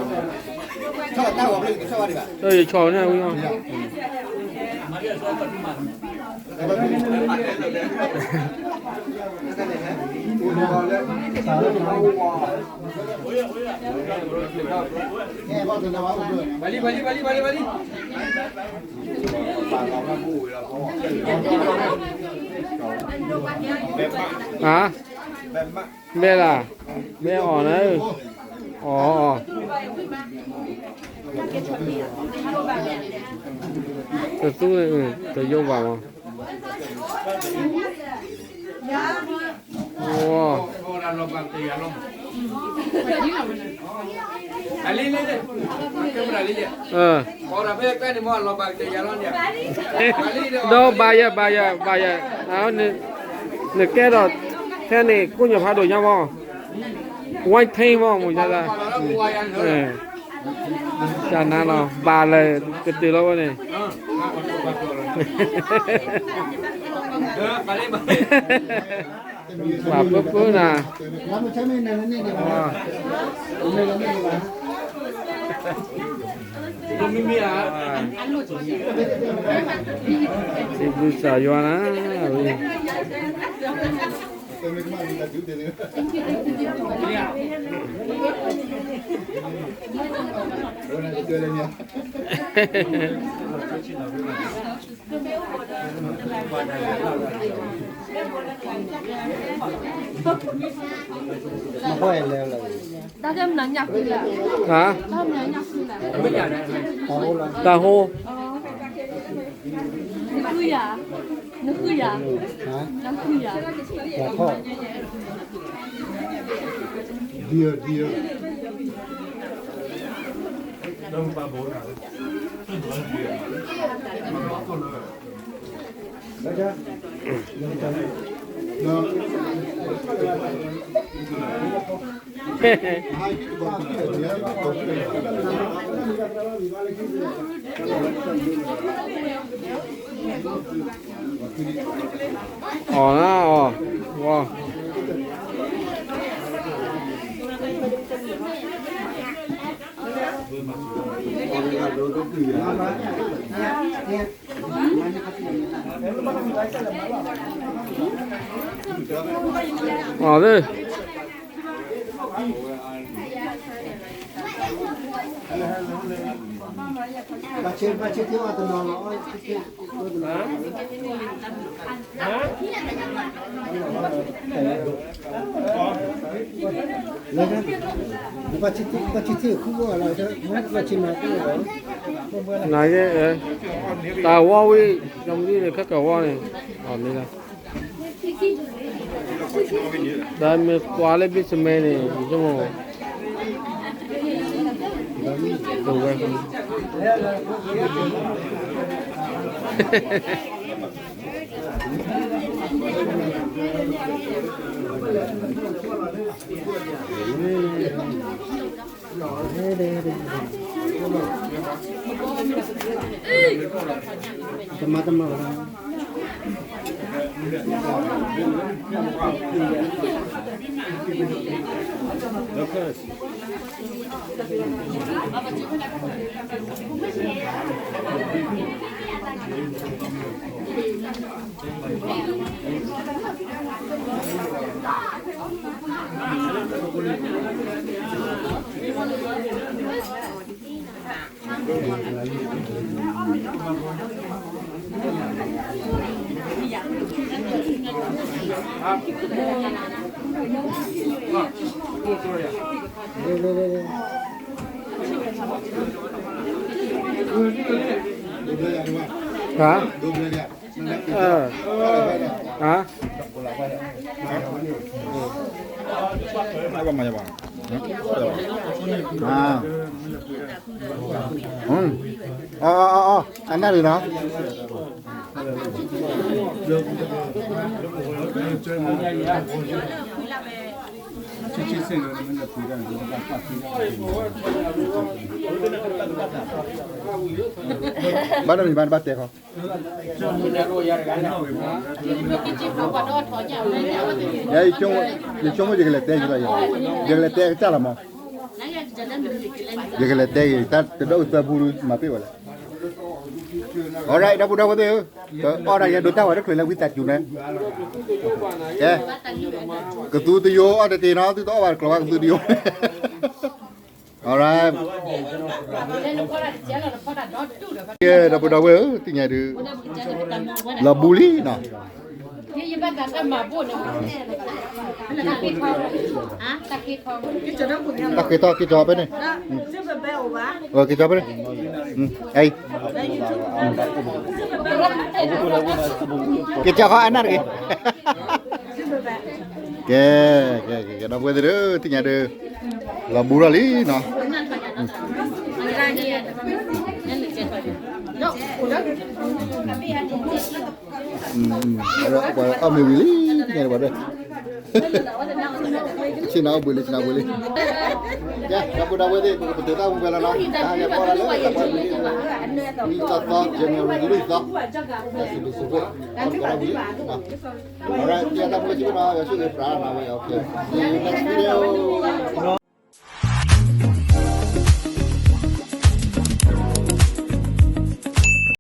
ဆီၣ်တၢ်ဂီၤဖျၢၣ်ကဆီၣ်ဘၣ်ဒံးဘၣ်. အၢ ယဆီၣ်န့ၣ်ဝံၤ. ဟါ, မ့ၢ်လၢ, မ့ၢ်အီၤနၤ, အီၤ, တသူန့ၣ် တယိဘၣ်မး. ဒီးဘၣ်ယၤ ဘၣ်ယၤ ဘၣ်ယၤ, နကဲဒီး ထဲန့ၣ် ကိးညၣ်ဖးဒိၣ်ညါမး, ဝဲထ့မး မ့ၢ်ယၤလၢ, တၢ်နါလီၤ ဘၣ်လၢကတၢၢ်လီၤဝဲန့ၣ် ပှၤပၢပၢနၤ, စံးဘျုးစၢ်ယွၤနၤ, ဟါ, တၢ်ဟိ, နဃုယၤ, နဃုယၤ, နဃုယၤ, တၢ်ဟိ, ဒံၣ်, ဒံၣ်, အီၣ်နၤအီၣ်, ဝီ အီၣ်သ့ၣ်, နကဲ, တၢ်ဝီဝံၤ, ကမၤဒ်န့ၣ် ခဲကဝီန့ၣ်, အီၣ်မ့ၢ်လၢ တၢ်မ့ၢ်ကွၢ်လၢ basement န့ၣ် ယဆိကမိၣ်, တဝဲ, တမၤတမၤဘၣ်. ဟါ, ဟါ, အနၢ်ရံၤနီၤ. ဘၣ်နီတမံၤဘၣ် နဘၣ်တဲဃီ, ယဆိကမိၣ်ယကလဲၤတဲယၤ, ယကလဲၤတဲကစၢ်လီၤမး. ယကလဲၤတဲဂ့ၤ တၢ်တဒီးအုၣ်သၢဖူမၤပ့ၢ်ဝဲလဲၣ်. Alright ဒီပုၢ်ဒီဝဲၢ်သ့ၣ်ဧၢ, အီၣ်ဒၣ်ယဲဒိးတၢ်ဝဲတချုးလၢဝံသးစူၤန့ၣ်, ကဲ, ကသူတယိအီၣ်တတ့ၢ်နီၤ သုတအီၣ်ဘၣ်တကျိၤဘၣ် ကသူတယိ Alright ကဲဒီပုၢ်ဒီဝဲၢ်ဧၢ, သ့ၣ်ညါဒုး လီၤဘူလံနီၤ, တၢ်ဃ့ထီၣ်က့ၤထီၣ်ဖဲန့ၣ်, က့ၤထီၣ်ဖဲန့ၣ်, က့ၤထီၣ်ခီအနၢ်တဂ့ၤ, ကဲ, ကဲ ကဲ ဒီပုၢ်ဝဲၢ်သ့ၣ်ဧၢ, သ့ၣ်ညါဒုး လီၤဘူထီၣ်လံနီၤ. ပှၤအီၣ်မ့ၤဝံၤလံ, ဆ့ၣ်နီၤအိၣ်ဘှံးလံ ဆ့ၣ်နီၤအိၣ်ဘှံးလံ, ကဲ ဒီပုၢ်ဒီဝဲၢ်သ့ၣ် ပကပတုာ်တၢ်အိၣ်ဝဲလီၤနီၤ, တၢ်ဟဲကီၢ်လၢ လွံၢ်သီသီ January လွံၢ်သီ, စံးဘျုးစံးဖှိၣ် ကီၢ်တဘၣ်ဝံၤလံနီၤ. Alright တၢ်မုၢ်လၢ်စံးဘျုးနီၤ, ယွၤဆိၣ်ဂ့ၤပှၤနီၤ, ဝဲ okay, see you next video.